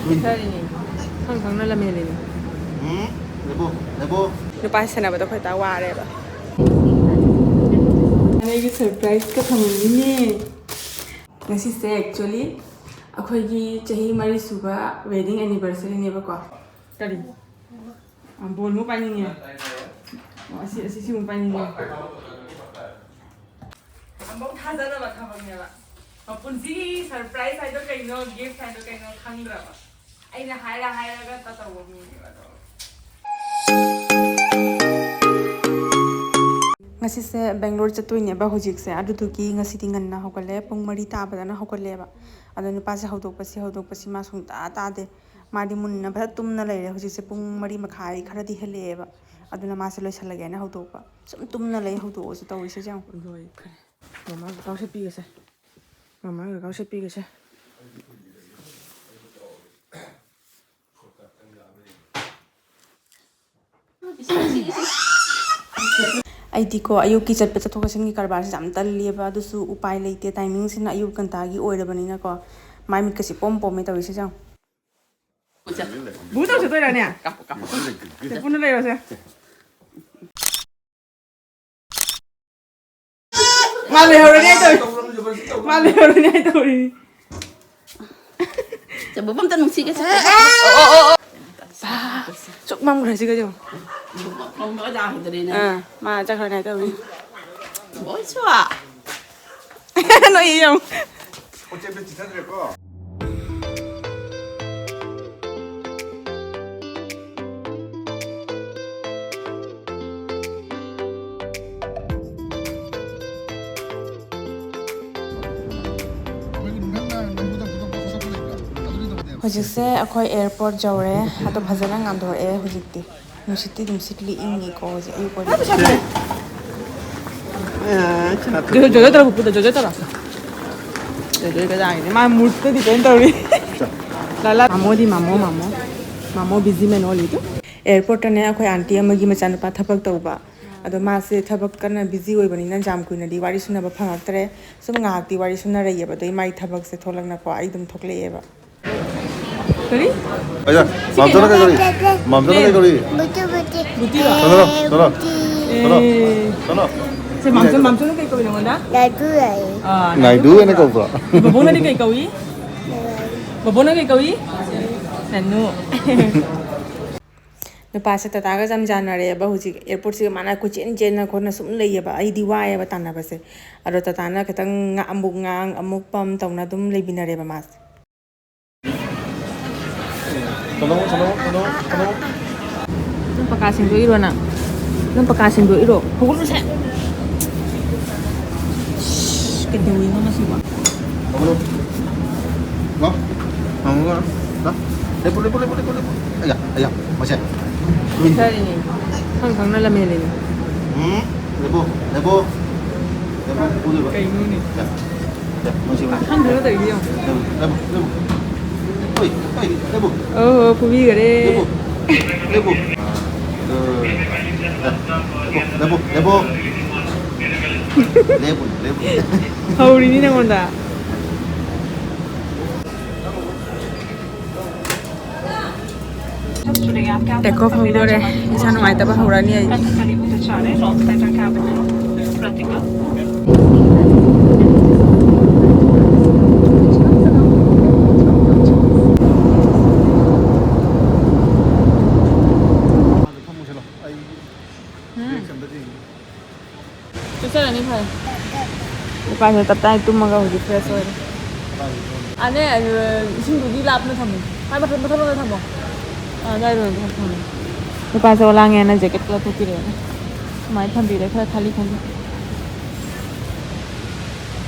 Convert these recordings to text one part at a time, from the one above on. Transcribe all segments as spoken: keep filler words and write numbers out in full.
ꯄꯤꯊꯔꯤꯅꯦ꯫ ꯈꯪ ꯈꯪꯅ ꯂꯝ ꯍꯦꯜꯂꯤꯅꯦ꯫ ꯎꯝ, ꯂꯦꯞꯄꯨ, ꯂꯦꯞꯄꯨ꯫ ꯅꯨꯄꯥ ꯁꯦꯟꯅꯕꯗ ꯑꯩꯈꯣꯏ ꯗꯥ ꯋꯥꯔꯦꯕ꯫ ꯑꯩꯒꯤ ꯁꯔꯄ꯭ꯔꯥꯏꯖꯀ ꯊꯝꯃꯝꯃꯤꯅꯦ꯫ ꯉꯁꯤꯁꯦ actually ꯑꯩꯈꯣꯏꯒꯤ ꯆꯍꯤ ꯃꯔꯤ ꯁꯨꯕ wedding anniversaryꯅꯦꯕꯀꯣ꯫ ꯀꯔꯤ? ꯑ, ꯕꯣꯜꯃꯨꯛ ꯄꯥꯏꯅꯤꯡꯉꯦ꯫ ꯑꯣ, ꯑꯁꯤ, ꯑꯁꯤ, ꯁꯤꯃꯨꯛ ꯄꯥꯏꯅꯤꯡꯉꯦ꯫ ꯑꯃꯐꯥꯎ ꯊꯥꯖꯗꯕ ꯊꯕꯛꯅꯦꯕ꯫ ꯃꯄꯨꯟꯁꯤꯒꯤ ꯁꯔꯄ꯭ꯔꯥꯏꯖ ꯍꯥꯏꯗꯣ ꯀꯩꯅꯣ, ꯒꯤꯐ ꯍꯥꯏꯗꯣ ꯀꯩꯅꯣ ꯈꯪꯗ꯭ꯔꯕ꯫ ꯑꯩꯅ ꯍꯥꯏꯔ ꯍꯥꯏꯔꯒ ꯇꯧꯕ ꯃꯤꯅꯦꯕ ꯑꯗꯣ꯫ ꯉꯁꯤꯁꯦ ꯕꯦꯡꯒ꯭ꯂꯣꯔ ꯆꯠꯇꯣꯏꯅꯦꯕ ꯍꯧꯖꯤꯛꯁꯦ, ꯑꯗꯨꯗꯨꯒꯤ ꯉꯁꯤꯗꯤ ꯉꯟꯅ ꯍꯧꯒꯠꯂꯦ, ꯄꯨꯡ ꯃꯔꯤ ꯇꯥꯕꯗꯅ ꯍꯧꯒꯠꯂꯦꯕ꯫ ꯑꯗꯣ ꯅꯨꯄꯥꯁꯦ ꯍꯧꯗꯣꯛꯄꯁꯤ ꯍꯧꯗꯣꯛꯄꯁꯤ ꯃꯥ ꯁꯨꯡꯇꯥ ꯇꯥꯗꯦ꯫ ꯃꯥꯗꯤ ꯃꯨꯟꯅ ꯐꯖ ꯇꯨꯝꯅ ꯂꯩꯔꯦ꯫ ꯍꯧꯖꯤꯛꯁꯦ ꯄꯨꯡ ꯃꯔꯤ ꯃꯈꯥꯏ ꯈꯔꯗꯤ ꯍꯦꯜꯂꯛꯑꯦꯕ꯫ ꯑꯗꯨꯅ ꯃꯥꯁꯦ ꯂꯣꯏꯁꯜꯂꯒꯦꯅ ꯍꯧꯗꯣꯛꯄ꯫ ꯁꯨꯝ ꯇꯨꯝꯅ ꯂꯩ, ꯍꯧꯗꯣꯛꯑꯣꯁꯦ ꯇꯧꯔꯤꯁꯦ ꯌꯦꯡꯉꯣ꯫ ꯂꯣꯏꯈ꯭ꯔꯦ꯫ ꯃꯃꯥꯒ ꯀꯥꯎꯁꯦꯠꯄꯤꯒꯁꯦ꯫ ꯃꯃꯥꯒ ꯀꯥꯎꯁꯦꯠꯄꯤꯒꯁꯦ꯫ ꯑꯩꯗꯤꯀꯣ, ꯑꯌꯨꯛꯀꯤ ꯆꯠꯄ ꯆꯠꯊꯣꯛ ꯆꯠꯁꯤꯟꯒꯤ ꯀꯔꯕꯥꯔꯁꯦ ꯌꯥꯝ ꯇꯜꯂꯦꯕ, ꯑꯗꯨꯁꯨ ꯎꯄꯥꯏ ꯂꯩꯇꯦ꯫ ꯇꯥꯏꯃꯤꯡꯁꯤꯅ ꯑꯌꯨꯛ ꯉꯟꯇꯥꯒꯤ ꯑꯣꯏꯔꯕꯅꯤꯅꯀꯣ, ꯃꯥꯏ ꯃꯤꯠꯀꯁꯦ ꯄꯣꯝ ꯄꯣꯝꯃꯦ ꯇꯧꯔꯤꯁꯦ ꯌꯦꯡꯉꯣ꯫ ꯕꯨ ꯇꯧ ꯆꯠꯇꯣꯏꯔꯥꯅꯦ? ꯀꯥꯞꯄꯨ, ꯀꯥꯞꯄꯨ꯫ ꯄꯨꯟꯅ ꯂꯩꯔꯣꯁꯦ꯫ ꯃꯥ ꯂꯩꯍꯧꯔꯅꯤ ꯍꯥꯏ ꯇꯧꯔꯤ꯫ ꯃꯥ ꯂꯩꯍꯧꯔꯅꯤ ꯍꯥꯏ ꯇꯧꯔꯤ꯫ ꯆꯕꯣꯞ ꯑꯝꯇ ꯅꯨꯡꯁꯤꯒꯦꯁꯦ꯫ ꯁꯨꯛ ꯃꯝꯈ꯭ꯔꯦ ꯁꯤꯒ ꯌꯦꯡꯉꯣ꯫ ꯃꯝꯕ ꯑꯣꯖꯥ ꯍꯩꯗꯔꯤꯅꯦ꯫ ꯑꯥ, ꯃꯥ ꯆꯠꯈ꯭ꯔꯅꯤ ꯍꯥꯏ ꯇꯧꯔꯤ꯫ ꯕꯣꯏꯁꯨ꯫ ꯅꯣꯏ ꯌꯦꯡꯉꯣ꯫ ꯄꯣꯠ ꯆꯩ ꯑꯝꯇ ꯆꯤꯊꯗ꯭ꯔꯦꯀꯣ꯫ ꯍꯧꯖꯤꯛꯁꯦ ꯑꯩꯈꯣꯏ ꯑꯦꯌꯔꯄꯣꯔꯠ ꯌꯧꯔꯦ꯫ ꯑꯗꯣ ꯐꯖꯅ ꯉꯥꯟꯊꯣꯔꯛꯑꯦ ꯍꯧꯖꯤꯛꯇꯤ꯫ ꯅꯨꯡꯁꯤꯠꯇꯤ ꯑꯗꯨꯝ ꯁꯤꯠꯂꯤ, ꯏꯪꯉꯤꯀꯣ ꯍꯧꯖꯤꯛ ꯑꯌꯨꯛ ꯑꯣꯏꯕꯒꯤ꯫ ꯖꯣꯖꯣ ꯇꯧꯔꯣ, ꯄꯨꯄꯨꯗ ꯖꯣꯖꯣ ꯇꯧꯔꯣ꯫ ꯖꯣꯖꯣ ꯀꯗꯥꯏꯅꯦ? ꯃꯥ ꯃꯨꯠꯇꯗꯤ ꯀꯩꯅꯣ ꯇꯧꯔꯤ꯫ ꯂꯥ, ꯂꯥ꯫ ꯃꯥꯃꯣꯗꯤ ꯃꯥꯃꯣ, ꯃꯥꯃꯣ꯫ ꯃꯥꯃꯣ busy man ꯑꯣꯜꯂꯤ ꯇꯨ꯫ ꯑꯦꯌꯔꯄꯣꯔꯠꯇꯅꯦ ꯑꯩꯈꯣꯏ ꯑꯟꯇꯤ ꯑꯃꯒꯤ ꯃꯆꯥꯅꯨꯄꯥ ꯊꯕꯛ ꯇꯧꯕ꯫ ꯑꯗꯣ ꯃꯥꯁꯦ ꯊꯕꯛ ꯀꯟꯅ busy ꯑꯣꯏꯕꯅꯤꯅ ꯌꯥꯝ ꯀꯨꯏꯅꯗꯤ ꯋꯥꯔꯤ ꯁꯨꯅꯕ ꯐꯪꯉꯛꯇ꯭ꯔꯦ꯫ ꯁꯨꯝ ꯉꯥꯏꯍꯥꯛꯇꯤ ꯋꯥꯔꯤ ꯁꯨꯅꯔꯩꯌꯦꯕ꯫ ꯑꯗꯩ ꯃꯥꯏ ꯊꯕꯛꯁꯦ ꯊꯣꯛꯂꯛꯅꯀꯣ ꯑꯩ ꯑꯗꯨꯝ ꯊꯣꯛꯂꯛꯑꯦꯕ꯫ ꯀꯔꯤ? ꯑꯩꯌꯥ, ꯃꯥꯝꯆꯧꯅ ꯀꯩ ꯀꯧꯔꯤ? ꯃꯥꯝꯆꯧꯅ ꯀꯩ ꯀꯧꯔꯤ? ꯕꯨꯇꯤ, ꯕꯨꯇꯤ꯫ ꯕꯨꯇꯤꯔꯣ? ꯆꯠꯂꯣ, ꯆꯠꯂꯣ, ꯆꯠꯂꯣ, ꯑꯦ꯫ ꯆꯠꯂꯣ꯫ ꯁꯦ, ꯃꯥꯝꯆꯧ, ꯃꯥꯝꯆꯧꯅ ꯀꯩ ꯀꯧꯏ ꯅꯉꯣꯟꯗ? ꯅꯥꯏꯗꯨ ꯍꯥꯏꯌꯦ꯫ ꯑꯥ, ꯅꯥꯏꯗꯨ ꯍꯥꯏꯅ ꯀꯧꯕ꯭ꯔꯣ? ꯕꯕꯣꯛꯅꯗꯤ ꯀꯩ ꯀꯧꯏ? ꯅꯥꯏ꯫ ꯕꯕꯣꯛꯅ ꯀꯩ ꯀꯧꯏ? ꯅꯅꯨ꯫ ꯅꯨꯄꯥꯁꯦ ꯇꯇꯥꯒ ꯌꯥꯝꯖꯥꯟꯅꯔꯦꯕ ꯍꯧꯖꯤꯛ꯫ ꯑꯦꯌꯥꯔꯄꯣꯔꯠꯁꯤꯒ ꯃꯥꯅ ꯀꯣꯏꯆꯦꯟ ꯆꯦꯟꯅ ꯈꯣꯠꯅ ꯁꯨꯝ ꯂꯩꯌꯦꯕ꯫ ꯑꯩꯗꯤ ꯋꯥꯏꯌꯦꯕ ꯇꯥꯟꯅꯕꯁꯦ꯫ ꯑꯗꯣ ꯇꯇꯥꯅ ꯈꯤꯇꯪ ꯉꯥ-, ꯑꯃꯨꯛ ꯉꯥꯡ, ꯑꯃꯨꯛ ꯄꯝ ꯇꯧꯅ ꯑꯗꯨꯝ ꯂꯩꯃꯤꯟꯅꯔꯦꯕ ꯃꯥꯁꯦ꯫ ꯆꯠꯂꯣ, ꯆꯠꯂꯣ, ꯆꯠꯂꯣ, ꯆꯠꯂꯣ꯫ ꯅꯪ ꯄꯀꯥ ꯁꯦꯡꯗꯣꯛꯏꯔꯣ ꯅꯪ? ꯅꯪ ꯄꯀꯥ ꯁꯦꯡꯗꯣꯛꯏꯔꯣ? ꯍꯧꯒꯠꯂꯨꯁꯦ꯫ ꯏꯁ, ꯀꯩꯗꯧꯔꯤꯅꯣ ꯃꯁꯤꯕꯣ? ꯍꯧꯒꯠꯂꯣ꯫ ꯂꯥꯎ꯫ ꯍꯧꯒꯠꯂꯣ꯫ ꯂꯥꯎ꯫ ꯂꯦꯞꯄꯨ, ꯂꯦꯞꯄꯨ, ꯂꯦꯞꯄꯨ, ꯂꯦꯞꯄꯨ, ꯂꯦꯞꯄꯨ꯫ ꯑꯌꯥ, ꯑꯌꯥ, ꯃꯁꯦ꯫ ꯁꯔꯤꯅꯤ꯫ ꯈꯪ ꯈꯪꯅ ꯂꯝ ꯍꯦꯜꯂꯤꯅꯤ꯫ ꯎꯝ, ꯂꯦꯞꯄꯨ, ꯂꯦꯞꯄꯨ꯫ ꯂꯦꯞꯄꯨ, ꯄꯨꯗꯣꯏꯕ꯫ ꯀꯩꯅꯣꯅꯦ? ꯌꯥ, ꯌꯥ, ꯃꯁꯤ ꯃꯁꯤ꯫ ꯈꯪꯗ꯭ꯔꯒ ꯇꯧꯔꯤꯁꯦ ꯌꯦꯡꯉꯣ꯫ ꯂꯦꯞꯄꯨ, ꯂꯦꯞꯄꯨ, ꯂꯦꯞꯄꯨ꯫ ꯍꯣꯏ, ꯍꯣꯏ, ꯂꯦꯞꯄꯨ꯫ ꯑꯣ, ꯐꯨꯕꯤꯈꯔꯦ꯫ ꯂꯦꯞꯄꯨ, ꯂꯦꯞꯄꯨ꯫ ꯑ, ꯂꯦꯞꯄꯨ, ꯂꯦꯞꯄꯨ, ꯂꯦꯞꯄꯨ꯫ ꯂꯦꯞꯄꯨ, ꯂꯦꯞꯄꯨ꯫ ꯍꯧꯔꯤꯅꯤ ꯅꯉꯣꯟꯗ꯫ Take off ꯍꯧꯗꯣꯔꯦ꯫ ꯏꯁꯥ ꯅꯨꯡꯉꯥꯏꯇꯕ ꯍꯧꯔꯅꯤ ꯑꯩ꯫ ꯆꯠꯆꯔꯅꯤ, ꯐꯔꯦ꯫ ꯅꯨꯄꯥꯁꯦ ꯇꯞ ꯇꯥꯏ ꯇꯨꯝꯃꯒ ꯍꯧꯖꯤꯛ fresh ꯑꯣꯏꯔꯦ꯫ ꯑꯅꯦ, ꯏꯁꯤꯡꯗꯨꯗꯤ ꯂꯥꯞꯅ ꯊꯝꯃꯨ꯫ ꯈ꯭ꯋꯥꯏ ꯃꯊꯛ, ꯃꯊꯛꯂꯣꯝꯗ ꯊꯝꯃꯣ꯫ ꯑꯥ, ꯑꯗꯥꯏꯗ ꯑꯣꯏꯅ ꯊꯝꯃꯣ꯫ ꯅꯨꯄꯥꯁꯦ ꯑꯣꯂꯥꯡꯉꯦꯅ jacket ꯂꯧꯊꯣꯛꯄꯤꯔꯛꯑꯦ꯫ ꯁꯨꯃꯥꯏꯅ ꯊꯝꯕꯤꯔꯦ, ꯈꯔ ꯈꯜꯂꯤ ꯈꯜꯂꯤ꯫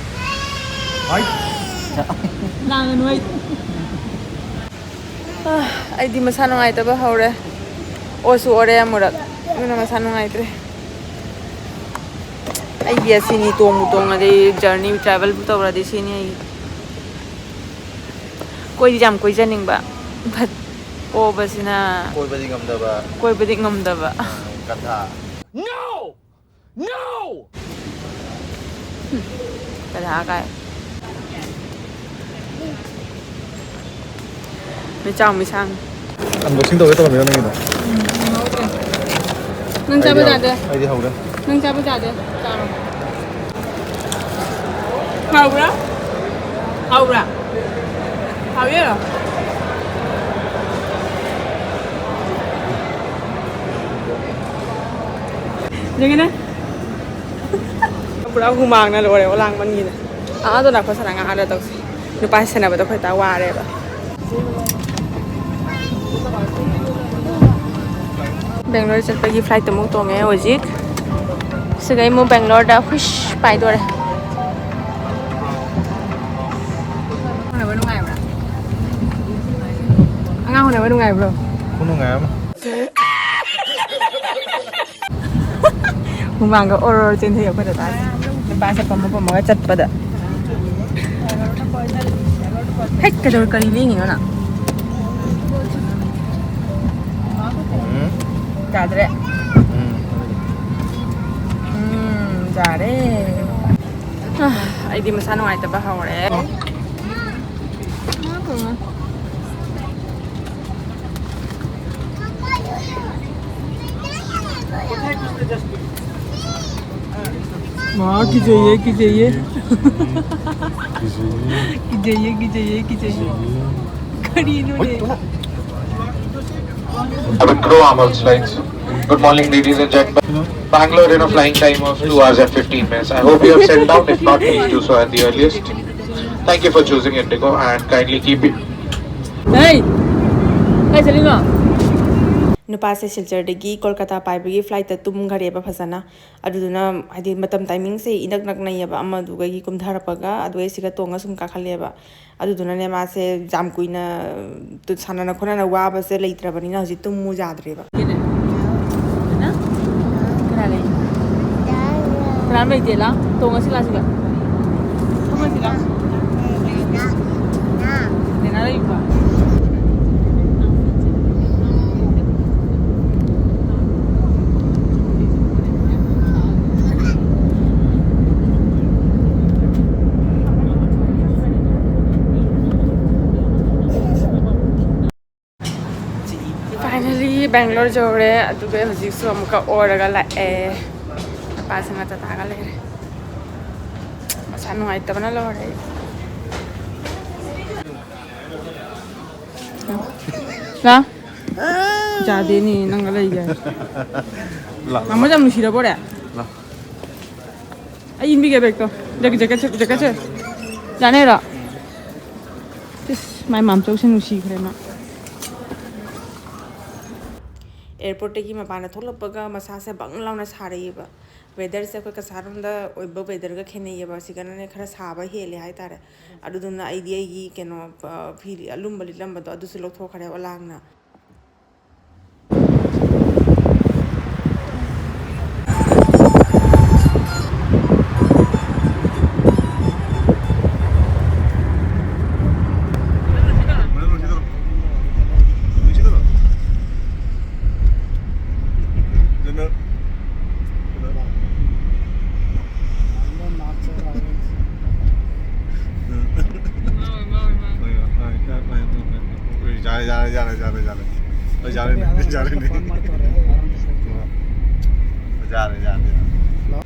ꯂꯥꯡꯒꯅꯨ, ꯑꯩ꯫ ꯑꯥ, ꯑꯩꯗꯤ ꯃꯁꯥ ꯅꯨꯡꯉꯥꯏꯇꯕ ꯍꯧꯔꯦ꯫ ꯑꯣꯁꯨ ꯑꯣꯔꯦ ꯑꯃꯨꯔꯛ꯫ ꯑꯗꯨꯅ ꯃꯁꯥ ꯅꯨꯡꯉꯥꯏꯇ꯭ꯔꯦ꯫ ꯑꯩꯒꯤ ꯑꯁꯤꯅꯤ ꯇꯣꯡꯕꯨ ꯇꯣꯡꯉꯗꯤ journey travelꯕꯨ ꯇꯧꯔꯗꯤ ꯁꯤꯅꯤ ꯑꯩꯒꯤ꯫ ꯀꯣꯏꯗꯤ ꯌꯥꯝ ꯀꯣꯏꯖꯅꯤꯡꯕ꯫ But ꯑꯣꯕꯁꯤꯅ ꯀꯣꯏꯕꯗꯤ ꯉꯝꯗꯕ꯫ ꯀꯣꯏꯕꯗꯤ ꯉꯝꯗꯕ꯫ ꯒꯙꯥ꯫ No! No! ꯒꯙꯥ ꯀꯥꯏ꯫ ꯃꯤꯆꯥꯎ ꯃꯤꯁꯥꯡ꯫ Unboxing ꯇꯧꯒꯦ ꯇꯧꯔꯝꯃꯤꯔꯣ ꯅꯪꯒꯤꯗꯣ? ꯅꯪ ꯆꯥꯕ ꯑꯩꯗꯤ ꯌꯥꯗꯦ꯫ ꯍꯧ-, ꯑꯩꯗꯤ ꯍꯧꯔꯦ꯫ ꯅꯪ ꯆꯥꯕ ꯌꯥꯗꯦ꯫ ꯆꯥꯔꯣ꯫ ꯍꯥꯎꯕ꯭ꯔꯥ? ꯍꯥꯎꯕ꯭ꯔꯥ? ꯍꯥꯎꯕ꯭ꯔꯥ? ꯌꯦꯡꯒꯦꯅꯦ꯫ ꯄꯨꯔꯥ ꯍꯨꯃꯥꯡꯅ ꯂꯣꯏꯔꯦ, ꯑꯣꯂꯥꯡꯃꯟꯒꯤꯅ꯫ ꯑꯥꯗ ꯂꯥꯛꯄ ꯁꯥꯟꯅ ꯉꯥꯏꯍꯥꯛ ꯂꯩꯔ ꯇꯧꯁꯤ꯫ ꯅꯨꯄꯥ ꯁꯦꯟꯅꯕꯗꯣ ꯑꯩꯈꯣꯏ ꯗꯥ ꯋꯥꯔꯦꯕ꯫ ꯕꯦꯡꯒ꯭ꯂꯣꯔ ꯆꯠꯄꯒꯤ flight ꯑꯃꯨꯛ ꯇꯣꯡꯉꯦ ꯍꯧꯖꯤꯛ꯫ ꯁꯤꯗꯩ ꯑꯃꯨꯛ ꯕꯦꯡꯒ꯭ꯂꯣꯔꯗ ꯍꯨꯏꯁ ꯄꯥꯏꯗꯣꯔꯦ꯫ ꯍꯣꯠꯅꯕ ꯅꯨꯡꯉꯥꯏꯕ꯭ꯔꯥ? ꯑꯉꯥꯡ ꯍꯣꯠꯅꯕ ꯅꯨꯡꯉꯥꯏꯕ꯭ꯔꯣ? ꯈꯨꯅꯨꯡꯉꯥꯏ ꯑꯃ꯫ ꯍꯨꯃꯥꯡꯒ ꯑꯣꯔꯣ ꯑꯣꯔꯣ ꯆꯦꯟꯊꯩ ꯑꯩꯈꯣꯏ ꯗꯗꯥꯁꯦ꯫ ꯅꯨꯄꯥꯁꯦ ꯄꯝꯃ ꯄꯝꯃꯒ ꯆꯠꯄꯗ꯫ ꯍꯦꯛ ꯀꯩꯗꯧꯔ-, ꯀꯔꯤ ꯂꯦꯡꯉꯤꯅꯣ ꯅꯪ? ꯎꯝ꯫ ꯌꯥꯗ꯭ꯔꯦ꯫ ꯎꯝ꯫ ꯎꯝ, ꯌꯥꯔꯦ꯫ ꯑꯥ, ꯑꯩꯗꯤ ꯃꯁꯥ ꯅꯨꯡꯉꯥꯏꯇꯕ ꯍꯧꯔꯦ꯫ ꯃꯥ, ꯀꯤꯖꯩꯌꯦ, ꯀꯤꯖꯩꯌꯦ꯫ ꯀꯤꯖꯩꯌꯦ꯫ ꯀꯤꯖꯩꯌꯦ, ꯀꯤꯖꯩꯌꯦ, ꯀꯤꯖꯩꯌꯦ꯫ ꯀꯔꯤꯅꯣꯅꯦ? Have a crew arm slides. Good morning, ladies and gentlemen. Bangalore in a flying time of two hours and fifteen minutes. I hope you have settled down. If not, please do so at the earliest. Thank you for choosing Indigo and kindly keep it. Hey! ꯀꯥꯏ ꯆꯠꯂꯤꯅꯣ? ꯅꯨꯄꯥꯁꯦ ꯁꯤꯜꯆꯔꯗꯒꯤ ꯀꯣꯜꯀꯇꯥ ꯄꯥꯏꯕꯒꯤ flightꯇ ꯇꯨꯝꯈꯔꯦꯕ ꯐꯖꯅ꯫ ꯑꯗꯨꯗꯨꯅ ꯍꯥꯏꯗꯤ ꯃꯇꯝ timingꯁꯦ ꯏꯅꯛ ꯅꯛꯅꯩꯌꯦꯕ, ꯑꯃꯗꯨꯒꯒꯤ ꯀꯨꯝꯊꯔꯛꯄꯒ ꯑꯗꯨꯒ ꯑꯩ ꯁꯤꯒ ꯇꯣꯡꯉ ꯁꯨꯝ ꯀꯥꯈꯠꯂꯦꯕ꯫ ꯑꯗꯨꯗꯨꯅꯅꯦ ꯃꯥꯁꯦ ꯌꯥꯝ ꯀꯨꯏꯅ ꯇꯨ-, ꯁꯥꯟꯅꯅ ꯈꯣꯠꯅꯅ ꯋꯥꯕꯁꯦ ꯂꯩꯇ꯭ꯔꯕꯅꯤꯅ ꯍꯧꯖꯤꯛ ꯇꯨꯝꯃꯨ ꯌꯥꯗ꯭ꯔꯦꯕ꯫ ꯀꯅꯥ ꯂꯩ? ꯀꯅꯥꯝ ꯂꯩꯇꯦ꯫ ꯂꯥ, ꯇꯣꯡꯉꯁꯤ ꯂꯥ ꯁꯤꯗ꯫ ꯐꯝꯃꯁꯤ ꯂꯥ꯫ ꯅꯦꯅꯥ ꯂꯩꯕ꯭ꯔꯣ? ꯕꯦꯡꯒ꯭ꯂꯣꯔ ꯌꯧꯔꯦ, ꯑꯗꯨꯒ ꯍꯧꯖꯤꯛꯁꯨ ꯑꯃꯨꯛꯀ ꯑꯣꯔꯒ ꯂꯥꯛꯑꯦ꯫ ꯃꯄꯥꯁꯤꯡꯒ ꯆꯥ ꯇꯥꯒ ꯂꯩꯔꯦ꯫ ꯃꯁꯥ ꯅꯨꯡꯉꯥꯏꯇꯕꯅ ꯂꯣꯏꯔꯦ ꯑꯩ꯫ ꯂꯥ? ꯌꯥꯗꯦꯅꯦ, ꯅꯪꯒ ꯂꯩꯒꯦ꯫ ꯂꯥ, ꯂꯥ꯫ ꯃꯥꯃꯣ ꯌꯥꯝ ꯅꯨꯡꯁꯤꯔꯕꯣꯔꯦ? ꯂꯥ꯫ ꯑꯩ ꯏꯟꯕꯤꯒꯦ ꯕꯦꯒꯇꯣ꯫ ꯖꯦꯀꯦꯠ, ꯖꯦꯀꯦꯠꯁꯦ, ꯖꯦꯀꯦꯠꯁꯦ꯫ ꯌꯥꯅꯤꯔꯣ? ꯏꯁ, ꯃꯥꯏ ꯃꯥꯝꯆꯧꯁꯦ ꯅꯨꯡꯁꯤꯈ꯭ꯔꯦ ꯃꯥ꯫ ꯑꯦꯌꯔꯄꯣꯔꯠꯇꯒꯤ ꯃꯄꯥꯟꯗ ꯊꯣꯛꯂꯛꯄꯒ ꯃꯁꯥꯁꯦ ꯕꯪ ꯂꯥꯎꯅ ꯁꯥꯔꯛꯏꯕ꯫ ꯋꯦꯗꯔꯁꯦ ꯑꯩꯈꯣꯏ ꯀꯁꯥꯔꯣꯝꯗ ꯑꯣꯏꯕ ꯋꯦꯗꯔꯒ ꯈꯦꯠꯅꯩꯌꯦꯕ꯫ ꯁꯤꯗꯅꯅꯦ ꯈꯔ ꯁꯥꯕ ꯍꯦꯜꯂꯦ ꯍꯥꯏꯇꯥꯔꯦ꯫ ꯑꯗꯨꯗꯨꯅ ꯑꯩꯗꯤ ꯑꯩꯒꯤ ꯀꯩꯅꯣ, ꯑ, ꯐꯤ ꯑꯂꯨꯝꯕ ꯂꯤꯠꯂꯝꯕꯗꯣ ꯑꯗꯨꯁꯨ ꯂꯧꯊꯣꯛꯈ꯭ꯔꯦ ꯑꯣꯂꯥꯡꯅ꯫ ꯌꯥꯔꯦ, ꯌꯥꯔꯦ, ꯌꯥꯔꯦ, ꯌꯥꯔꯦ, ꯌꯥꯔꯦ꯫ ꯍꯣꯏ, ꯌꯥꯔꯦꯅꯦ, ꯌꯥꯔꯦꯅꯦ꯫ ꯐꯣꯟ ಮಾಡ್ತಾರೆ, ꯌꯥರಂತ ꯍꯣꯏ꯫ ꯌꯥꯔꯦ, ꯌꯥꯔꯦ, ꯌꯥꯔꯦ꯫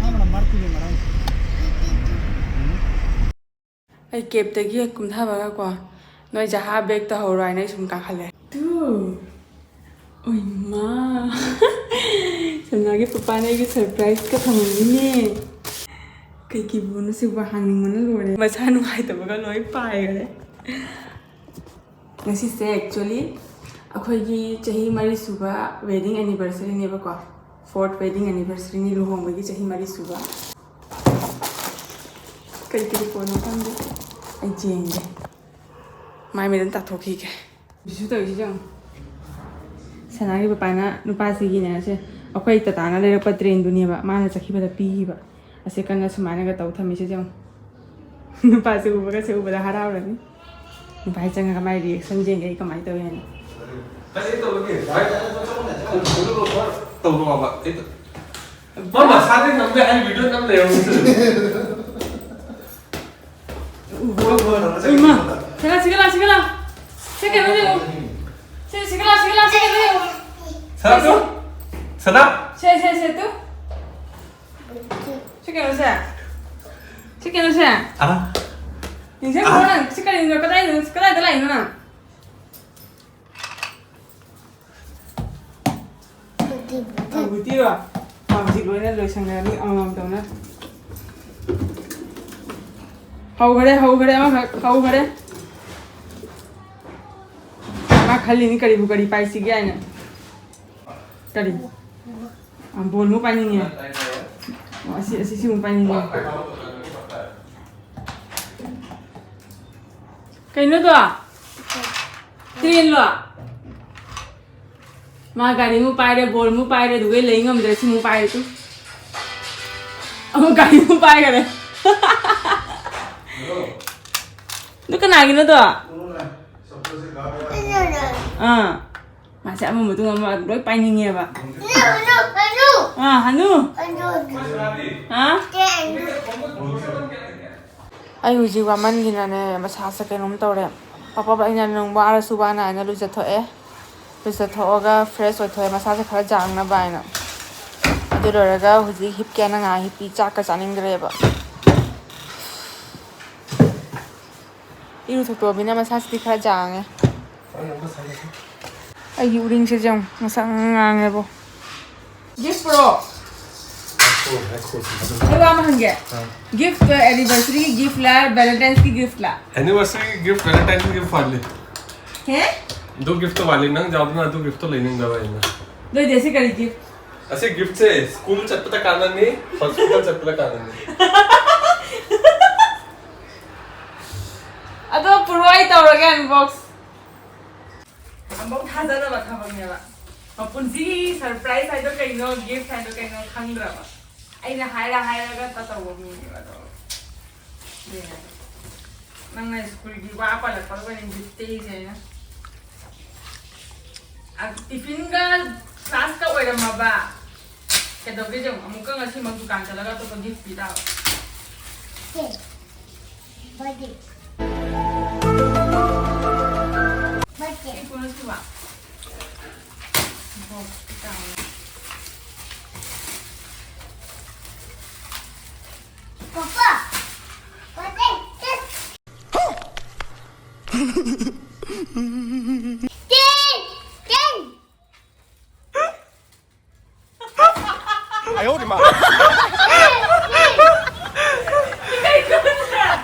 ಹಾ, ಮೇಡಮ್, ಮಾಡ್ತೀವಿ, ಮೇಡಮ್. ꯑꯩ ꯀꯦꯞꯇꯒꯤ ꯍꯦꯛ ꯀꯨꯝꯊꯕꯒꯀꯣ, ꯅꯣꯏ ꯖꯍꯥ ꯕꯦꯛ ꯇꯧꯍꯧꯔꯣ ꯍꯥꯏꯅ ꯑꯩ ꯁꯨꯝ ꯀꯥꯈꯠꯂꯦ꯫ ꯇꯨ! ꯑꯣꯏꯃꯥ! ꯁꯅꯥꯒꯤ ꯄꯄꯥꯅ ꯑꯩꯒꯤ ꯁꯔꯄ꯭ꯔꯥꯏꯖꯀ ꯊꯝꯃꯝꯃꯤꯅꯦ꯫ ꯀꯩ ꯀꯤꯕꯨꯅꯣ ꯁꯤꯕꯨ? ꯍꯥꯡꯅꯤꯡꯕꯅ ꯂꯣꯏꯔꯦ꯫ ꯃꯁꯥ ꯅꯨꯡꯉꯥꯏꯇꯕꯒ ꯂꯣꯏ ꯄꯥꯏꯈ꯭ꯔꯦ꯫ ꯉꯁꯤꯁꯦ actually ꯑꯩꯈꯣꯏꯒꯤ ꯆꯍꯤ ꯃꯔꯤ ꯁꯨꯕ wedding anniversary ꯅꯦꯕꯀꯣ꯫ Fourth wedding anniversary ꯅꯤ, ꯂꯨꯍꯣꯡꯕꯒꯤ ꯆꯍꯤ ꯃꯔꯤ ꯁꯨꯕ꯫ ꯀꯔꯤ ꯀꯔꯤ ꯄꯣꯠꯅꯣ ꯈꯪꯗꯦ꯫ ꯑꯩ ꯌꯦꯡꯒꯦ꯫ ꯃꯥꯏ ꯃꯤꯠ ꯑꯝ ꯇꯥꯊꯣꯛꯈꯤꯒꯦ꯫ ꯁꯤꯁꯨ ꯇꯧꯔꯤꯁꯤ ꯌꯦꯡꯉꯨ꯫ ꯁꯅꯥꯒꯤ ꯄꯄꯥꯅ ꯅꯨꯄꯥꯁꯤꯒꯤꯅꯦ, ꯁꯦ ꯑꯩꯈꯣꯏ ꯇꯇꯥꯅ ꯂꯩꯔꯛꯄ ꯇ꯭ꯔꯦꯟꯗꯨꯅꯦꯕ, ꯃꯥꯅ ꯆꯠꯈꯤꯕꯗ ꯄꯤꯈꯤꯕ꯫ ꯑꯁꯤ ꯀꯟꯅ ꯁꯨꯃꯥꯏꯅꯒ ꯇꯧ ꯊꯝꯃꯤꯁꯦ ꯌꯦꯡꯉꯨ꯫ ꯅꯨꯄꯥꯁꯦ ꯎꯕꯒꯁꯦ ꯎꯕꯗ ꯍꯔꯥꯎꯔꯅꯤ꯫ ꯅꯨꯄꯥꯁꯦ ꯆꯪꯉꯒ ꯃꯥꯏ reaction ꯌꯦꯡꯒꯦ ꯑꯩ ꯀꯃꯥꯏꯅ ꯇꯧꯏ ꯍꯥꯏꯅ꯫ ꯇꯧꯔꯣꯕ꯫ ꯃꯥ ꯃꯁꯥꯗꯤ ꯉꯝꯗꯦ ꯍꯥꯏ video ꯅꯝ ꯂꯩꯔꯝꯃꯤ꯫ ꯎꯕ ꯎꯕ꯫ ꯏꯃꯥ, ꯁꯤꯒ ꯂꯥ, ꯁꯤꯒ ꯂꯥ, ꯁꯤꯒ ꯂꯥ꯫ ꯁꯤ ꯀꯩꯅꯣ ꯌꯦꯡꯉꯣ꯫ ꯁꯤ, ꯁꯤꯒ ꯂꯥ, ꯁꯤꯒ ꯂꯥ, ꯁꯤꯒ ꯂꯥ꯫ ꯁꯅꯥ ꯇꯨ꯫ ꯁꯅꯥ꯫ ꯁꯦ, ꯁꯦ, ꯁꯦ, ꯇꯨ꯫ ꯁꯤ ꯀꯩꯅꯣꯁꯦ? ꯁꯤ ꯀꯩꯅꯣꯁꯦ? ꯑꯥ꯫ ꯅꯤꯡꯁꯤꯡꯕ꯭ꯔꯣ ꯅꯪ? ꯁꯤ ꯀꯔꯤꯅꯣ? ꯀꯗꯥꯏꯗꯅꯣ? ꯀꯗꯥꯏꯗ ꯂꯥꯛꯏꯅꯣ ꯅꯪ? ꯕꯨꯇꯤꯔꯣ? ꯑꯥ, ꯍꯧꯖꯤꯛ ꯂꯣꯏꯅ ꯂꯣꯏꯁꯟꯅꯔꯅꯤ ꯑꯃꯃꯝ ꯇꯧꯅ꯫ ꯍꯧꯈꯔꯦ, ꯍꯧꯈꯔꯦ, ꯑꯃꯈꯛ ꯍꯧꯈꯔꯦ꯫ ꯃꯥ ꯈꯜꯂꯤꯅꯤ ꯀꯔꯤꯕꯨ ꯀꯔꯤ ꯄꯥꯏꯁꯤꯒꯦ ꯍꯥꯏꯅ꯫ ꯀꯔꯤ? ꯑ, ꯕꯣꯜꯃꯨꯛ ꯄꯥꯏꯅꯤꯡꯉꯦ꯫ ꯑꯣ, ꯑꯁꯤ, ꯑꯁꯤ, ꯁꯤꯃꯨꯛ ꯄꯥꯏꯅꯤꯡꯉꯦ꯫ ꯀꯩꯅꯣꯗꯣ? ꯇ꯭ꯔꯦꯟꯂꯣ? ꯃꯥ ꯒꯥꯔꯤꯃꯨꯛ ꯄꯥꯏꯔꯦ, ꯕꯣꯜꯃꯨꯛ ꯄꯥꯏꯔꯦ, ꯑꯗꯨꯒ ꯂꯩ ꯉꯝꯗ꯭ꯔꯦ, ꯁꯤꯃꯨꯛ ꯄꯥꯏꯔꯦ ꯇꯨ꯫ ꯑꯃꯨꯛ ꯒꯥꯔꯤꯃꯨꯛ ꯄꯥꯏꯈꯔꯦ꯫ ꯑꯗꯨ ꯀꯅꯥꯒꯤꯅꯣꯗꯣ? ꯑꯥ꯫ ꯃꯥꯁꯦ ꯑꯃ ꯃꯇꯨꯡ ꯑꯃ ꯂꯣꯏ ꯄꯥꯏꯅꯤꯡꯉꯦꯕ꯫ ꯑꯥ, ꯍꯅꯨ꯫ ꯑꯥ? ꯑꯩ ꯍꯧꯖꯤꯛ ꯋꯥꯃꯟꯈꯤꯅꯅꯦ, ꯃꯁꯥꯁꯦ ꯀꯩꯅꯣꯝ ꯇꯧꯔꯦ꯫ ꯄꯥꯄꯥ ꯑꯩꯅ ꯅꯪ ꯋꯥꯔꯁꯨ ꯋꯥꯅ ꯍꯥꯏꯅ ꯂꯨꯖꯊꯣꯛꯑꯦ꯫ ꯂꯨꯖꯊꯣꯛꯑꯒ fresh ꯑꯣꯏꯊꯣꯛꯑꯦ, ꯃꯁꯥꯁꯦ ꯈꯔ ꯖꯥꯡꯅꯕ ꯍꯥꯏꯅ꯫ ꯑꯗꯨ ꯂꯣꯏꯔꯒ ꯍꯧꯖꯤꯛ ꯍꯤꯞꯀꯦꯅ ꯉꯥꯏꯍꯥꯛ ꯍꯤꯞꯄꯤ, ꯆꯥꯛꯀ ꯆꯥꯅꯤꯡꯗ꯭ꯔꯦꯕ꯫ ꯏꯔꯨ ꯊꯣꯛꯇꯣꯛꯑꯃꯤꯅ ꯃꯁꯥꯁꯤꯗꯤ ꯈꯔ ꯖꯥꯡꯉꯦ꯫ ꯑꯩꯒꯤ ꯎꯔꯤꯡꯁꯦ ꯌꯦꯡꯉꯨ, ꯉꯁꯪ ꯉꯥꯡꯉꯦꯕꯣ꯫ Gift ꯄꯨꯔꯛꯑꯣ꯫ ꯉꯥꯏꯈꯣ, ꯉꯥꯏꯈꯣ, ꯁꯤ ꯑꯗꯨꯝ ꯑꯩ ꯋꯥ ꯑꯃ ꯍꯪꯒꯦ꯫ ꯑꯥ꯫ Gift ꯀ anniversary gift ꯂ, Valentine's ꯀꯤ gift ꯂ? Anniversary gift, Valentine's gift ꯋꯥꯠꯂꯤ꯫ ꯍꯦ? ꯑꯗꯨ gift ꯇꯣ ꯋꯥꯠꯂꯤ, ꯅꯪ ꯌꯥꯎꯗꯅ ꯑꯗꯨ gift ꯇꯣ ꯂꯩꯅꯤꯡꯗꯕ ꯑꯩꯅ꯫ ꯑꯗꯨ ꯑꯣꯏꯗꯤ ꯑꯁꯤ ꯀꯔꯤ gift? ꯑꯁꯤ gift ꯁꯦ school ꯆꯠꯄꯗ ꯀꯥꯟꯅꯅꯤ, hospital ꯆꯠꯄꯗ ꯀꯥꯟꯅꯅꯤ꯫ ꯑꯗꯣ ꯄꯨꯔꯛꯑꯣ, ꯑꯩ ꯇꯧꯔꯒꯦ unbox꯫ ꯑꯃꯐꯥꯎ ꯊꯥꯖꯗꯕ ꯊꯕꯛꯅꯦꯕ꯫ ꯃꯄꯨꯟꯁꯤꯒꯤ surprise ꯍꯥꯏꯗꯣ ꯀꯩꯅꯣ, gift ꯍꯥꯏꯗꯣ ꯀꯩꯅꯣ ꯈꯪꯗ꯭ꯔꯕ꯫ ꯑꯩꯅ ꯍꯥꯏꯔ ꯍꯥꯏꯔꯒ ꯇ-, ꯇꯧꯕ ꯃꯤꯅꯦꯕ ꯑꯗꯣ꯫ ꯑꯗꯨꯅꯦ꯫ ꯅꯪꯅ school ꯒꯤ ꯋꯥ ꯄꯜꯂꯛꯄꯗ ꯑꯣꯏꯅ gift ꯇꯦꯛꯏꯁꯦ ꯑꯩꯅ꯫ ꯑ, tiffin ꯒ class ꯀ ꯑꯣꯏꯔꯝꯃꯕ꯫ ꯀꯩꯗꯧꯒꯦ ꯌꯦꯡꯉꯣ, ꯑꯃꯨꯛꯀ ꯉꯁꯤꯃꯛ ꯗꯨꯀꯥꯟ ꯆꯠꯂꯒ ꯑꯇꯣꯞꯄ gift ꯄꯤ ꯇꯥꯕ꯫ ꯁꯦ꯫ Birthday꯫ Birthday꯫ ꯁꯤ ꯄꯨꯔꯣ, ꯁꯤꯃ꯫ Box ten! ꯇꯦꯟ! 哎呦我的妈！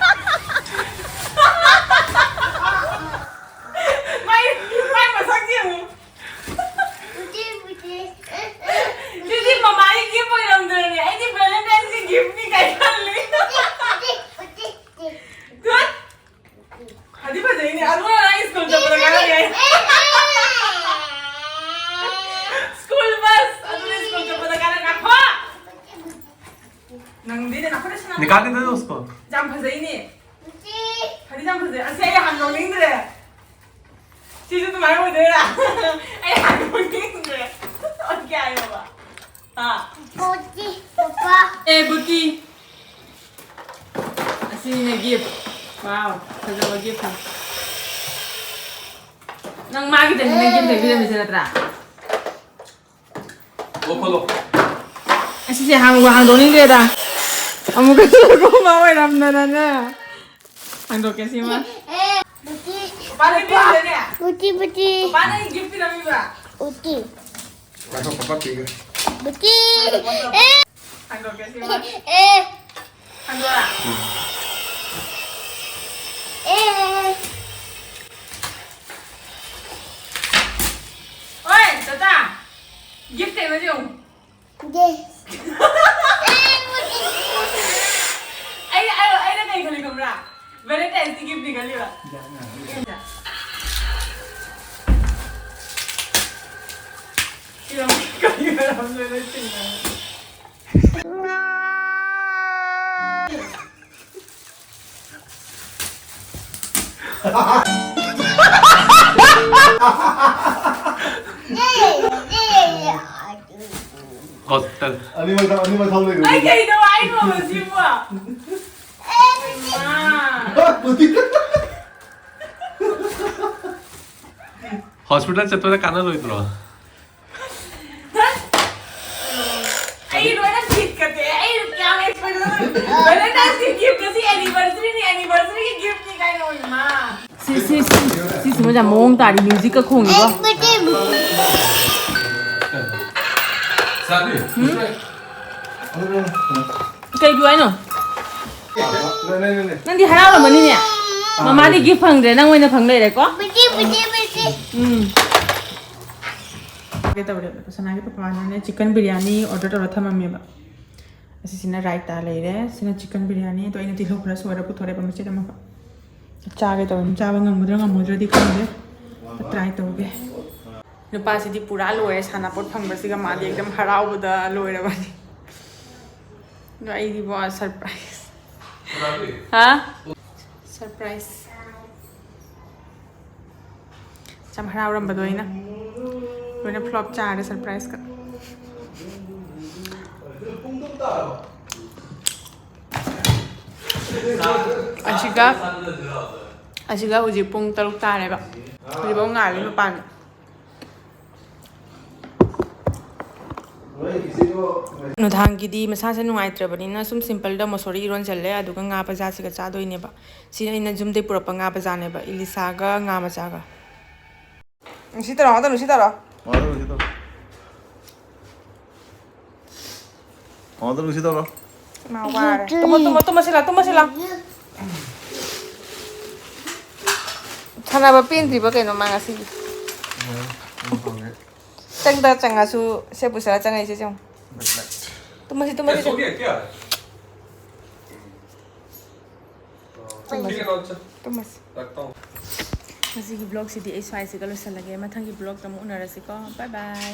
ꯃꯥꯏ, ꯃꯥꯏ ꯃꯁꯛꯁꯦ ꯌꯦꯡꯉꯨ꯫ ꯎꯗꯦ, ꯎꯗꯦ꯫ ꯁꯤꯗꯤ ꯃꯃꯥꯒꯤ gift ꯑꯣꯏꯔꯝꯗ꯭ꯔꯦꯅꯦ꯫ ꯑꯩꯗꯤ Valentine's ꯒꯤ gift ꯅꯤ ꯀꯥꯏ ꯈꯜꯂꯤ꯫ ꯎꯗꯦ, ꯎꯗꯦ, ꯎꯗꯦ꯫ ꯐꯗꯤ ꯐꯖꯩꯅꯦ꯫ ꯑꯗꯨꯒ ꯅꯪ ꯁ꯭ꯀꯨꯜ ꯆꯠꯄꯗ ꯀꯥꯟꯅꯅꯤ꯫ School bus. ꯑꯗꯨꯅ ꯁ꯭ꯀꯨꯜ ꯆꯠꯄꯗ ꯀꯥꯟꯅꯅꯤ꯫ ꯉꯥꯏꯈꯣ꯫ ꯅꯪꯗꯤꯅꯦ ꯅꯈꯨꯠꯅ ꯁꯅꯥ꯫ निकाल के दे दो उसको। ꯌꯥꯝ ꯐꯖꯩꯅꯦ꯫ ꯐꯗꯤ ꯌꯥꯝ ꯐꯖꯩ꯫ ꯑꯁꯤ ꯑꯩ ꯍꯥꯟꯅ ꯂꯧꯅꯤꯡꯗ꯭ꯔꯦ꯫ ꯁꯤꯁꯨ ꯑꯗꯨꯃꯥꯏꯅ ꯑꯣꯏꯗꯣꯏꯔꯥ? ꯑꯩ ꯍꯥꯟꯅ ꯂꯧꯅꯤꯡꯗ꯭ꯔꯦ꯫ ꯑꯣꯀꯦ ꯍꯥꯏꯌꯣꯕ꯫ ꯑꯥ꯫ ꯕꯨꯇꯤ, ꯄꯄꯥ꯫ ꯑꯦ, ꯕꯨꯇꯤ꯫ ꯑꯁꯤꯅꯤꯅꯦ gift꯫ Wow, ꯐꯖꯕ gift ꯑꯃ꯫ ꯅꯪ ꯃꯥꯒꯤꯗꯅꯤꯅꯦ gift ꯂꯩꯕꯤꯔꯝꯃꯤꯁꯦ ꯅꯠꯇ꯭ꯔꯥ? ꯑꯣ, ꯈꯣꯠꯂꯣ꯫ ꯑꯁꯤꯁꯦ ꯍꯥꯡꯕ ꯍꯥꯡꯗꯣꯛꯅꯤꯡꯗ꯭ꯔꯦꯗ꯫ ꯑꯃꯨꯛꯀꯁꯨ ꯀꯣꯝꯕ ꯑꯣꯏꯔꯝꯗꯅꯅꯦ꯫ ꯍꯥꯡꯗꯣꯛꯀꯦ ꯁꯤꯃ꯫ ꯑꯦ, ꯕꯨꯇꯤ꯫ ꯄꯄꯥ ꯂꯩꯕꯤꯔꯦꯅꯦ꯫ ꯕꯨꯇꯤ, ꯕꯨꯇꯤ꯫ ꯄꯄꯥꯅ ꯑꯩ gift ꯄꯤꯔꯝꯃꯤꯕ꯫ ꯕꯨꯇꯤ꯫ ꯉꯥꯏꯈꯣ, ꯄꯄꯥ ꯄꯤꯒꯦ꯫ ꯕꯨꯇꯤ꯫ ꯑꯦ꯫ ꯍꯥꯡꯗꯣꯛꯀꯦ ꯁꯤꯃ꯫ ꯑꯦ꯫ ꯍꯥꯡꯗꯣꯛꯑꯣꯔꯥ? ꯎꯝ꯫ ꯑꯦ꯫ ꯑꯣꯏ, ꯇꯥꯇꯥ꯫ Gift ꯀꯩꯅꯣ ꯌꯦꯡꯉꯨ꯫ ꯗꯦ꯫ ꯑꯩ, ꯑꯩ, ꯑꯩꯅ ꯀꯩ ꯈꯜꯂꯤ ꯈꯪꯕ꯭ꯔꯥ? Valentine's ꯒꯤ gift ꯅꯤ ꯈꯜꯂꯤꯕ꯫ ꯌꯦꯡꯁꯦ꯫ ꯁꯤꯔꯝ-, ꯀꯔꯤ ꯃꯔꯝꯅꯣ ꯂꯣꯏ ꯆꯤꯡꯅꯔꯦ꯫ Hospital. ꯑꯅꯤꯃꯛ ꯊꯝ-, ꯑꯅꯤꯃꯛ ꯊꯝ ꯂꯩꯔꯣ꯫ ꯑꯩ ꯀꯩꯅꯣ ꯍꯥꯏꯅꯣ ꯁꯤꯕꯣ? ꯃꯥ꯫ ꯍꯣꯏ, ꯄꯨꯊꯤ꯫ Hospital ꯆꯠꯄꯗ ꯀꯥꯟꯅꯔꯣꯏꯗ꯭ꯔꯣ? ꯑꯩ ꯂꯣꯏꯅ ꯊꯤꯠꯀꯠꯇꯦ꯫ ꯑꯩ ꯀꯌꯥꯝ expert ꯑꯣꯏ-, Valentine's ꯒꯤ gift ꯉꯁꯤ anniversary ꯅꯤ, anniversary ꯒꯤ gift ꯅꯤ ꯀꯥꯏꯅ ꯑꯣꯏ ꯃꯥ꯫ ꯁꯤ ꯁꯤ ꯁꯤ ꯁꯤꯁꯤꯃ ꯌꯥꯝ ꯃꯑꯣꯡ ꯇꯥꯔꯤ, ꯃ꯭ꯌꯨꯖꯤꯛꯀ ꯈꯣꯡꯉꯤꯀꯣ꯫ ꯀꯩ ꯄꯤꯌꯨ ꯍꯥꯏꯅꯣ? ꯅꯪꯗꯤ ꯍꯔꯥꯎꯔꯝꯃꯅꯤꯅꯦ꯫ ꯃꯃꯥꯗꯤ ꯒꯤꯐ ꯐꯪꯗ꯭ꯔꯦ, ꯅꯪ ꯑꯣꯏꯅ ꯐꯪ ꯂꯩꯔꯦꯀꯣ꯫ ꯎꯝ꯫ ꯆꯥꯒꯦ ꯇꯧꯔꯦꯕ꯫ ꯁꯅꯥꯒꯤ ꯄꯄꯥꯅꯅꯦ ꯆꯤꯛꯀꯟ ꯕꯤꯔꯌꯥꯅꯤ ꯑꯣꯔꯗꯔ ꯇꯧꯔ ꯊꯝꯃꯝꯃꯦꯕ꯫ ꯑꯁꯤꯁꯤꯅ ꯔꯥꯏꯇꯥ ꯂꯩꯔꯦ꯫ ꯁꯤꯅ ꯆꯤꯛꯀꯟ ꯕꯤꯔꯌꯥꯅꯤ꯫ ꯑꯗꯣ ꯑꯩꯅ ꯇꯤꯜꯍꯧ ꯈꯔ ꯁꯣꯏꯔ ꯄꯨꯊꯣꯔꯛꯑꯦꯕ ꯃꯆꯦꯠ ꯑꯃꯈꯛ꯫ ꯆꯥꯒꯦ ꯇꯧꯕꯅꯤ꯫ ꯆꯥꯕ ꯉꯝꯒꯗ꯭ꯔꯥ ꯉꯝꯃꯣꯏꯗ꯭ꯔꯗꯤ ꯈꯪꯗꯦ꯫ ꯇ꯭ꯔꯥꯏ ꯇꯧꯒꯦ꯫ ꯅꯨꯄꯥꯁꯤꯗꯤ ꯄꯨꯔꯥ ꯂꯣꯏꯔꯦ, ꯁꯥꯟꯅꯄꯣꯠ ꯐꯪꯕꯁꯤꯒ ꯃꯥꯗꯤ ꯑꯦꯛꯗꯝ ꯍꯔꯥꯎꯕꯗ ꯂꯣꯏꯔꯕꯅꯤ꯫ ꯑꯗꯣ ꯑꯩꯗꯤꯕꯣ ꯁꯔꯄ꯭ꯔꯥꯏꯁ꯫ ꯍꯥ? ꯁꯔꯄ꯭ꯔꯥꯏꯁ꯫ ꯌꯥꯝ ꯍꯔꯥꯎꯔꯝꯕꯗꯣ ꯑꯩꯅ꯫ ꯂꯣꯏꯅ ꯐ꯭ꯂꯣꯞ ꯆꯥꯔꯦ ꯁꯔꯄ꯭ꯔꯥꯏꯁꯀ꯫ ꯑꯁꯤꯒ ꯑꯁꯤꯒ ꯍꯧꯖꯤꯛ ꯄꯨꯡ ꯇꯔꯨꯛ ꯇꯥꯔꯦꯕ꯫ ꯍꯧꯖꯤꯛꯐꯥꯎ ꯉꯥꯏꯔꯤ ꯃꯄꯥꯟꯗ꯫ ꯅꯨꯡꯗꯥꯡꯒꯤꯗꯤ ꯃꯁꯥꯁꯦ ꯅꯨꯡꯉꯥꯏꯇ꯭ꯔꯕꯅꯤꯅ ꯁꯨꯝ ꯁꯤꯝꯄꯜꯗ ꯃꯣꯁꯣꯔꯤ ꯏꯔꯣꯟꯁꯜꯂꯦ, ꯑꯗꯨꯒ ꯉꯥ ꯕꯖꯥꯁꯤꯒ ꯆꯥꯗꯣꯏꯅꯦꯕ꯫ ꯁꯤꯅ ꯑꯩꯅ ꯌꯨꯝꯗꯩ ꯄꯨꯔꯛꯄ ꯉꯥ ꯕꯖꯥꯅꯦꯕ, ꯏꯂꯤꯁꯥꯒ ꯉꯥ ꯃꯆꯥꯒ꯫ ꯁꯤ ꯇꯧꯔꯣ, ꯉꯥꯛꯇꯪ ꯁꯤ ꯇꯧꯔꯣ꯫ ꯃꯥꯗꯣ ꯁꯤ ꯇꯧꯔꯣ꯫ ꯃꯥꯗꯣ ꯁꯤ ꯇꯧꯔꯣ꯫ ꯃꯥ ꯋꯥꯔꯦ꯫ ꯇꯨꯝꯃꯣ, ꯇꯨꯝꯃꯣ, ꯇꯨꯝꯃꯁꯤ ꯂꯥꯎ, ꯇꯨꯝꯃꯁꯤ ꯂꯥꯎ꯫ ꯁꯥꯟꯅꯕ ꯄꯦꯟꯗ꯭ꯔꯤꯕ ꯀꯩꯅꯣ ꯃꯥ ꯉꯁꯤꯒꯤ꯫ ꯆꯪꯗ ꯆꯪꯉꯁꯨ ꯁꯦ ꯄꯨꯁꯜꯂ ꯆꯪꯉꯛꯏꯁꯦ ꯌꯦꯡꯉꯨ꯫ ꯇꯨꯝꯃꯁꯤ, ꯇꯨꯝꯃꯁꯤ꯫ ꯇꯨꯝꯃꯁꯤ꯫ ꯇꯨꯝꯃꯁꯤ꯫ ꯉꯁꯤꯒꯤ ꯕ꯭ꯂꯣꯒꯁꯤꯗꯤ ꯑꯩ ꯁ꯭ꯋꯥꯏꯁꯤꯒ ꯂꯣꯏꯁꯤꯜꯂꯒꯦ꯫ ꯃꯊꯪꯒꯤ ꯕ꯭ꯂꯣꯒꯇ ꯑꯃꯨꯛ ꯎꯅꯔꯁꯤꯀꯣ꯫ ꯕꯥꯏ ꯕꯥꯏ꯫